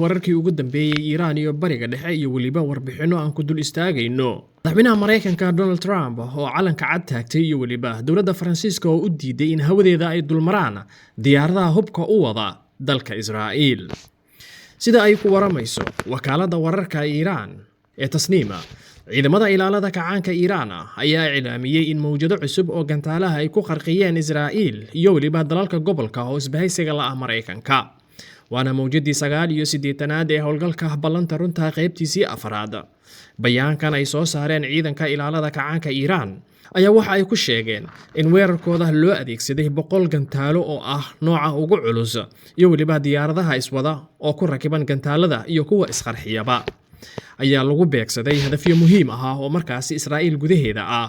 Wararkii ugu dambeeyey Iiraan iyo Bariga Dhexe iyo weliba warbixinno aan ku dul istaagayno madaxweynaha Maraykanka Donald Trump oo calanka cad taagtay iyo weliba dowladda Faransiiska oo u diiday in hawadeeda ay dulmaraan diyaaradaha hubka u wada dalka Israa'iil. Sida ay ku waramayso wakaaladda wararka Iiraan ee Tasniima, ciidamada ilaalada kacaanka Iiraan ayaa iclaamiyey in mawjado cusub oo gantaalaha ay ku qarqiyeen Israa'iil iyo weliba dalalka gobolka oo isbahaysiga la ah Maraykanka. Waana mawjadii 89aad ee howlgalka Ballanta Runta qaybtiisii afraad. Bayaankan ay soo saareen ciidanka ilaalada kacaanka Iiraan ayaa waxa ay ku sheegeen in weerarkooda loo adeegsaday 100 gantaalo oo ah nooca ugu culus iyo weliba diyaaradaha iswada oo ku rakiban gantaalada iyo kuwa isqarxiyaba ayaa lagu beegsaday hadafyo muhiim ah oo markaasi Israa'iil gudaheeda ah.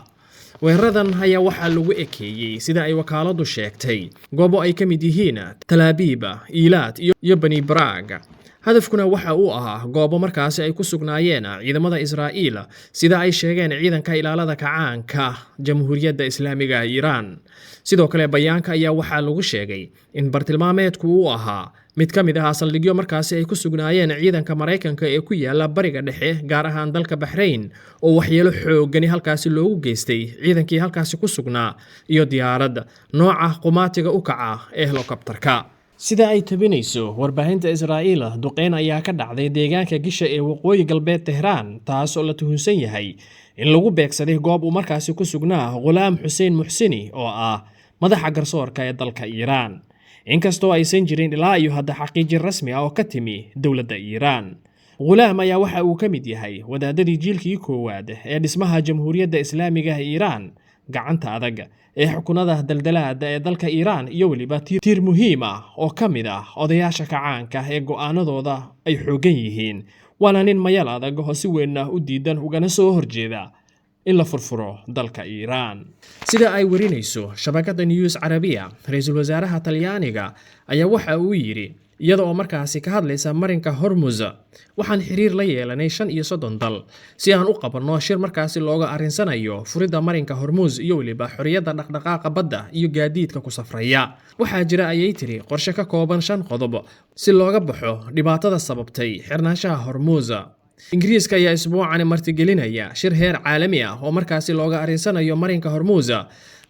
Weeraradan ayaa waxaa lagu ekeeyey, sida ay wakaaladu sheegtay, goobo ay ka mid yihiin Talaabiib, Iilaad iyo Bani Baraag. Hadafkuna waxa uu ahaa goobo markaasi ay ku sugnaayeen ciidamada Israa'iil, sida ay sheegeen ciidanka ilaalada kacaanka Jamhuuriyadda Islaamiga Iiraan. Sidoo kale bayaanka ayaa waxaa lagu sheegay in bartilmaameedku uu ahaa mid ka mid ah saldhigyo markaasi ay ku sugnaayeen ciidanka Maraykanka ee ku yaala Bariga Dhexe, gaar ahaan dalka Baxrayn, oo waxyeelo xoogani halkaasi loogu geystay ciidankii halkaasi ku sugnaa iyo diyaarad nooca qumaatiga u kaca ee helokobtarka. Sida ay tabinayso warbaahinta Israa'iil, duqeyn ayaa ka dhacday deegaanka Gisha ee waqooyi galbeed Tehraan, taas oo la tuhunsan yahay in lagu beegsaday goob uu markaasi ku sugnaa Khulaam Xuseen Muxsini oo ah madaxa garsoorka ee dalka Iiraan, inkastoo aysan jirin ilaa iyo hadda xaqiijin rasmi ah oo ka timi dowladda Iiraan. Khulaam ayaa waxa uu ka mid yahay wadaadadii jiilkii koowaad ee dhismaha Jamhuuriyadda Islaamiga Iiraan, gacanta adag ee xukunada daldalaada ee dalka Iiraan iyo weliba tiir muhiim ah oo ka mid ah odayaasha kacaanka ee go'aanadooda ay xooggan yihiin. Waana nin mayal adag oo si weynna u diidan ugana soo horjeeda in la furfuro dalka Iiraan. Sida ay warinayso shabakadda News Carabiya, ra-iisul wasaaraha Talyaaniga ayaa waxa uu yidhi, iyada oo markaasi ka hadlaysa marinka Hormuz: "Waxaan xiriir la yeelanay 35 dal si aan u qabanno shir markaasi looga arrinsanayo furidda marinka Hormuz iyo weliba xorriyadda dhaqdhaqaaqa badda iyo gaadiidka ku safraya. Waxaa jira," ayay tiri, "qorshe ka kooban shan qodob si looga baxo dhibaatada sababtay xirnaanshaha Hormuz." Ingiriiska ayaa isbuucani martigelinaya shir heer caalami ah oo markaasi looga arrinsanayo marinka Hormuz.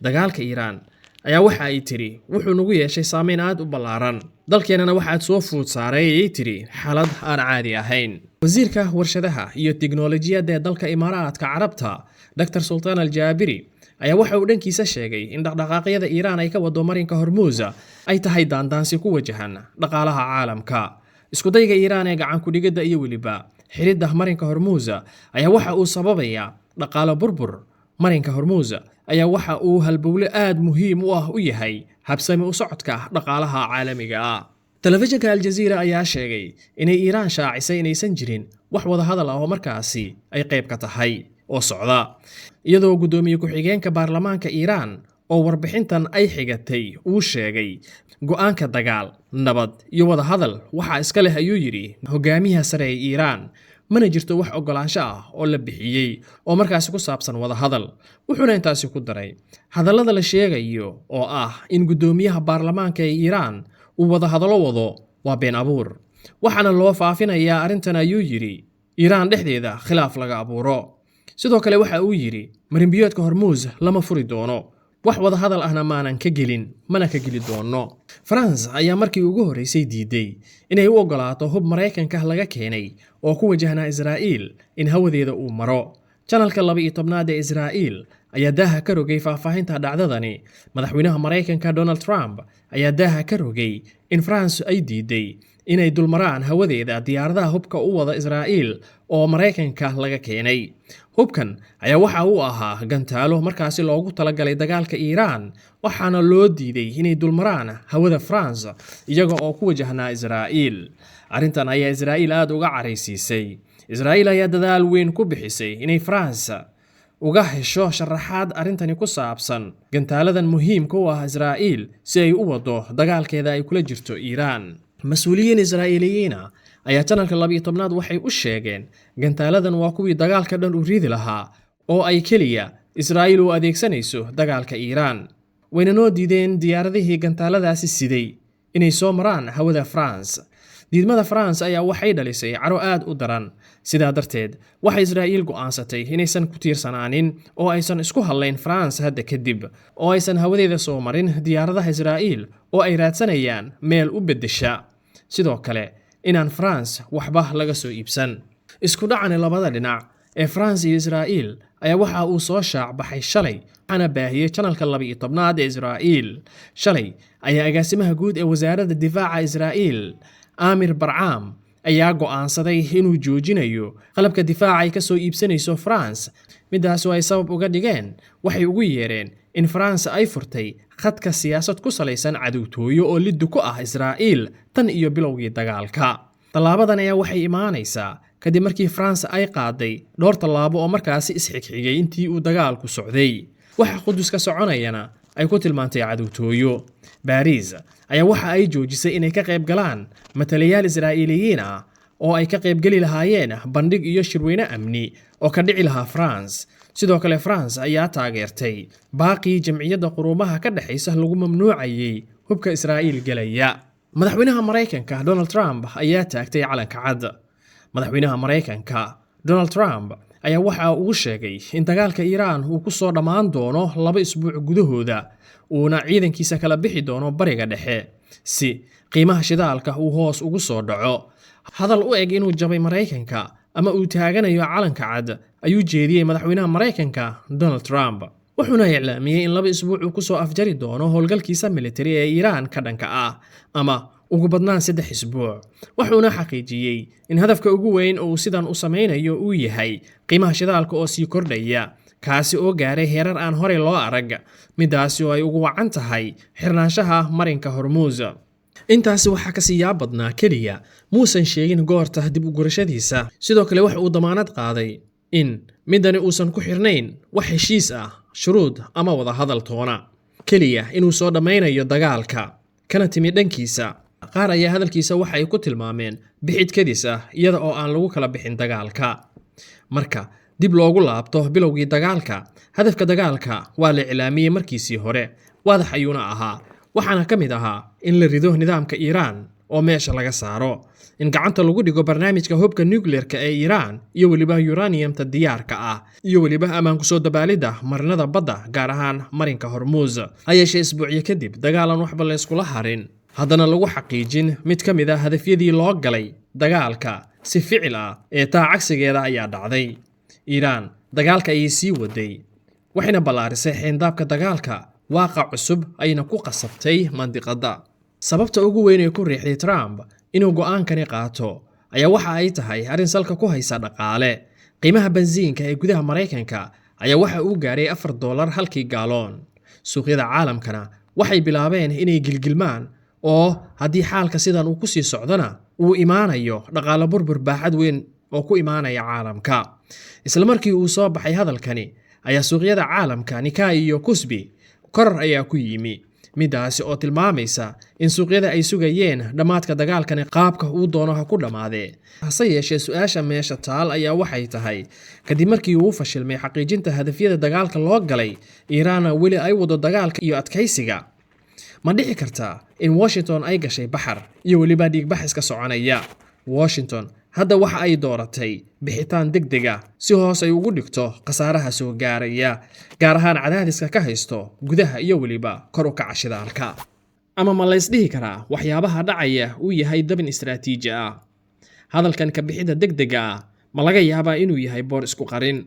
Dagaalka Iiraan ayaa waxa ay tiri wuxuu nagu yeeshay saameyn aad u ballaaran, dalkeenana waxaad soo food saaray, ayay tiri, xaalad aan caadi ahayn. Wasiirka warshadaha iyo tiknolojiyadda ee dalka Imaaraadka Carabta, Dr Sultaan Al Jaabiri, ayaa waxa uu dhankiisa sheegay in dhaqdhaqaaqyada Iiraan ay ka wado marinka Hormuus ay tahay daandaansi ku wajahan dhaqaalaha caalamka. Iskudayga Iiraan ee gacan ku-dhigidda iyo weliba xiridda marinka Hormuus ayaa waxa uu sababayaa dhaqaalo burbur. Marinka Hormuus ayaa waxa uu halbowle aad muhiim u ah u yahay habsami u socodka dhaqaalaha caalamiga ah. Telefishinka Aljaziira ayaa sheegay inay Iiraan shaacisay inaysan jirin wax wadahadal ah oo markaasi ay qayb ka tahay oo socda, iyadoo guddoomiye ku-xigeenka baarlamaanka Iiraan oo warbixintan ay xigatay uu sheegay: "Go'aanka dagaal, nabad iyo wadahadal waxaa iska leh," ayuu yidhi, "hogaamiyaha sare ee Iiraan. Mana jirto wax oggolaansho ah oo la bixiyey oo markaasi ku saabsan wadahadal." Wuxuuna intaasi ku daray: "Hadallada la sheegayo oo ah in guddoomiyaha baarlamaanka ee Iiraan uu wadahadallo wado waa been abuur, waxaana loo faafinayaa arrintan," ayuu yidhi, "Iiraan dhexdeeda khilaaf laga abuuro." Sidoo kale waxa uu yidhi: "Marinbiyoodka Hormuus lama furi doono, wax wadahadal ahna maanan ka gelin mana ka geli doono." France ayaa markii ugu horreysay diiday inay u oggolaato hub Maraykanka laga keenay oo ku wajahnaa Israa'iil in hawadeeda uu maro. Janalka 12aad ee Israa'iil ayaa daaha ka rogay faahfaahinta dhacdadani. Madaxweynaha Maraykanka Donald Trump ayaa daaha ka rogay in France ay diiday inay dulmaraan hawadeeda diyaaradaha hubka u wada Israa'iil oo Maraykanka laga keenay. Hubkan ayaa waxa uu ahaa gantaalo markaasi loogu talagalay dagaalka Iiraan, waxaana loo diiday inay dulmaraan hawada France iyaga oo ku wajahnaa Israa'iil. Arrintan ayaa Israa'iil aada uga caraysiisay. Israa'iil ayaa dadaal weyn ku bixisay inay France uga hesho sharaxaad arrintani ku saabsan gantaaladan muhiimka u ah Israa'iil si ay u wado dagaalkeeda ay kula jirto Iiraan. Mas-uuliyiin Israa'iiliyiina ayaa janalka 12aad waxay u sheegeen: "Gantaaladan waa kuwii dagaalka dhan u riidi lahaa oo ay keliya Israa'iil u adeegsanayso dagaalka Iiraan. Wayna noo diideen diyaaradihii gantaaladaasi siday inay soo maraan hawada France." Diidmada France ayaa waxay dhalisay caro aad u daran. Sidaa darteed, waxay Israa'iil go'aansatay inaysan ku tiirsanaanin oo aysan isku hadlayn France hadda kadib, oo aysan hawadeeda soo marin diyaaradaha Israa'iil oo ay raadsanayaan meel u beddesha. Sidoo kale, inaan France waxba laga soo iibsan. Isku dhacani labada dhinac ee France iyo Israa'iil ayaa waxa uu soo shaac baxay shalay, waxaana baahiyey janalka 12aad ee Israa'iil. Shalay ayaa agaasimaha guud ee wasaaradda difaaca Israa'iil, Amir Barcaam, ayaa go'aansaday inuu joojinayo qalabka difaaca ay ka soo iibsanayso France, midaas oo ay sabab uga dhigeen waxay ugu yeereen in France ay furtay khadka siyaasad ku salaysan cadowtooyo oo liddu ku ah Israa'iil tan iyo bilowgii dagaalka. Tallaabadan ayaa waxay imaanaysaa kadib markii France ay qaaday dhowr tallaabo oo markaasi isxigxigay intii uu dagaalku socday. Waxa Qudus ka soconayana ay ku tilmaantay cadowtooyo. Baariis ayaa waxa ay joojisay inay ka qayb galaan matalayaal Israa'iiliyiin ah oo ay ka qaybgeli lahaayeen bandhig iyo shirweyne amni oo ka dhici lahaa France. Sidoo kale, France ayaa taageertay baaqii Jamciyadda Quruumaha ka dhexaysa lagu mamnuucayay hubka Israa'iil gelaya. Madaxweynaha Maraykanka Donald Trump ayaa taagtay calanka cad. Madaxweynaha Maraykanka Donald Trump ayaa waxa uu sheegay in dagaalka Iiraan uu ku soo dhammaan doono 2 isbuuc gudahooda, uuna ciidankiisa kala bixi doono Bariga Dhexe si qiimaha shidaalka uu hoos ugu soo dhaco. Hadal u eg inuu jabay Maraykanka ama uu taaganayo calanka cad ayuu jeediyey madaxweynaha Maraykanka Donald Trump, wuxuuna iclaamiyey in 2 isbuuc uu kusoo afjari doono howlgalkiisa militari ee Iiraan ka dhanka ah, ama ugu badnaan 3 isbuuc. Wuxuuna xaqiijiyey in hadafka ugu weyn oo uu sidan u samaynayo uu yahay qiimaha shidaalka oo sii kordhaya, kaasi oo gaaray heerar aan horey loo arag, midaasi oo ay ugu wacan tahay xirnaanshaha marinka Hormuus. Intaasi waxaa kasii yaab badnaa, keliya muusan sheegin goorta dib u gurashadiisa. Sidoo kale, waxa uu damaanad qaaday in midani uusan ku xirnayn wax heshiis ah, shuruud ama wadahadal toona, keliya inuu soo dhammaynayo dagaalka kana timi dhankiisa. Qaar ayaa hadalkiisa waxa ay ku tilmaameen bixid kadis ah, iyada oo aan lagu kala bixin dagaalka. Marka dib loogu laabto bilowgii dagaalka, hadafka dagaalka waa la iclaamiyey markiisii hore, waadax ayuuna ahaa, waxaana ka mid ahaa in la rido nidaamka Iiraan oo meesha laga saaro, in gacanta lagu dhigo barnaamijka hubka nuclearka ee Iiraan iyo weliba uraniumta diyaarka ah, iyo weliba ammaan kusoo dabaalidda marinada badda, gaar ahaan marinka Hormuus. Ha yeeshee, isbuucyo kadib dagaalan waxba layskula harin, haddana lagu xaqiijin mid ka mid ah hadafyadii loo galay dagaalka si ficil ah ee taa cagsigeeda ayaa dhacday. Iiraan dagaalka ayay sii waday, waxayna ballaarisay xeyndaabka dagaalka, waaqa cusub ayna ku qasabtay mandiqadda. Sababta ugu weyn ee ku riixday Trump inuu go'aankani qaato ayaa waxa ay tahay arrin salka ku haysa dhaqaale. Qiimaha bensiinka ee gudaha Maraykanka ayaa waxa uu gaaray $4 halkii gaaloon. Suuqyada caalamkana waxay bilaabeen inay gilgilmaan, oo haddii xaalka sidan uu ku sii socdona uu imaanayo dhaqaale burbur baaxad weyn oo ku imaanaya caalamka. Isla markii uu soo baxay hadalkani ayaa suuqyada caalamka Nikkei iyo Kospi koror ayaa ku yimi, midaasi oo tilmaamaysa in suuqyada ay sugayeen dhammaadka dagaalkani qaabka uu doono ha ku dhammaadee. Hase yeeshee, su-aasha meesha taal ayaa waxay tahay, kadib markii uu fashilmay xaqiijinta hadafyada dagaalka loo galay, Iiraanna weli ay wado dagaalka iyo adkaysiga, ma dhici kartaa in Washington ay gashay baxar iyo weliba dhiigbax iska soconaya? Washington hadda waxa ay dooratay bixitaan deg deg ah si hoos ay ugu dhigto khasaaraha soo gaaraya, gaar ahaan cadaadiska ka haysto gudaha iyo weliba kor u kaca shidaalka. Ama ma laysdhihi karaa waxyaabaha dhacaya uu yahay dabin istaraatiiji ah? Hadalkan ka bixidda deg dega ah ma laga yaabaa inuu yahay boor isku qarin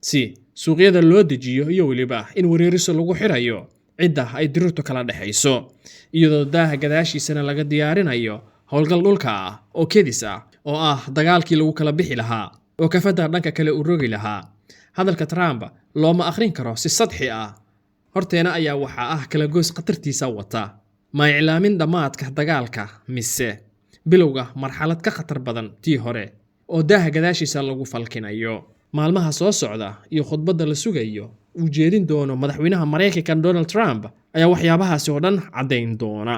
si suuqyada loo dejiyo, iyo weliba in wareeriso lagu xirayo cidda ay dirirtu kala dhexayso, iyadoo daaha gadaashiisana laga diyaarinayo howlgal dhulka ah oo kedis ah, oo ah dagaalkii lagu kala bixi lahaa oo kafadda dhanka kale u rogi lahaa? Hadalka Trump looma akhrin karo si sadxi ah. Horteena ayaa waxaa ah kala goys khatartiisa wata. Ma iclaamin dhammaadka dagaalka mise bilowga marxalad ka khatar badan tii hore oo daaha gadaashiisa lagu falkinayo? Maalmaha soo socda iyo khudbadda la sugayo uu jeedin doono madaxweynaha Maraykanka Donald Trump ayaa waxyaabahaasi oo dhan caddayn doona.